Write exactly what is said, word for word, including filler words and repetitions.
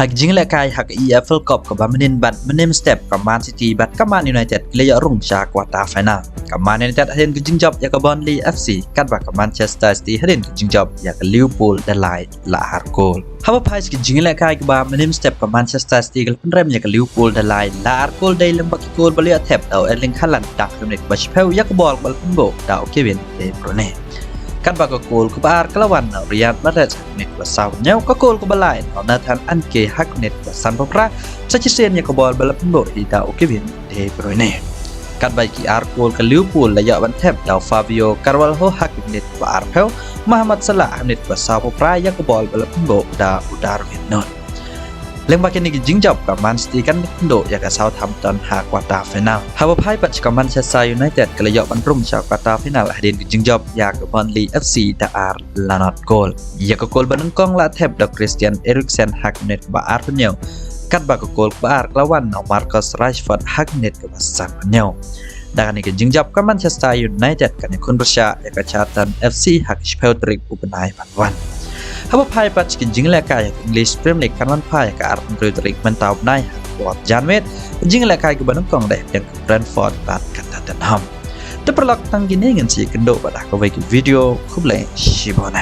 Ha ka jinglehkai ha ka E F L Cup kaba mynnin bad mynnin step, ka Man City bad ka Man United ki la ïoh rung sha quarter final. Ka Man United hadien ka jingjop ïa ka Burnley F C, katba ka Manchester City hadien ka jingjop ïa ka Liverpool da lai la ar kol. Haba phai sha ka jinglehkai kaba mynnin step, ka Manchester City ka la pynrem ïa ka Liverpool da lai la ar kol dei lyngba ki kol ba la ïoh thep da u Erling Haaland ha ka minit ba shiphew ïa ka bol ba la pynbuh da u Kevin De Bruyne. Katba ka kol kaba ar ka la wan na u Riyad Mahrez ha ka minit ba saw hynñiew, ka kol kaba lai na u Nathan Ake ha ka minit ba sanphew phra, sa shisien ïa ka bol ba la pynbuh hi da u Kevin De Bruyne. Katba ki ar kol ka Liverpool la ïoh ban thep da u Fabio Carvalho ha ka minit ba arphew, Mohamed Salah ha ka minit ba sawphew phra ïa ka bol ba la pynbuh da u Darwin Nunez. Lyngba kine ki jingjop, ka Man City kan ïakynduh ïa ka Southampton ha quarter final. Haba phai pat sha ka Manchester United, ka la ïoh ban rung sha quarter final hadien ka jingjop ïa ka Burnley F C da ar la nod kol. Ïa ka kol ba nyngkong la thep da u Christian Eriksen ha ka minit ba arphew hynñiew, katba ka kol ba ar ka la wan na u Marcus Rashford ha ka minit ba sanphew hynñiew. Da kane ka jingjop, ka Manchester United kan ïakhun pyrshah ïa ka Charlton F C ha ka shiphew tarik u bnai ban wan. Haba phai pat sha ka jinglehkai ha ka English Premier League kan wan phai ha ka arphew hynriew tarik mynta u bnai ha ka por janmiet. Ka jinglehkai kaba nyngkong dei hapdeng ka Brentford bad ka Tottenham. Te paralok, tang kine ngin sa ïakynduh bad ha kawei ka video. Khublei shibun.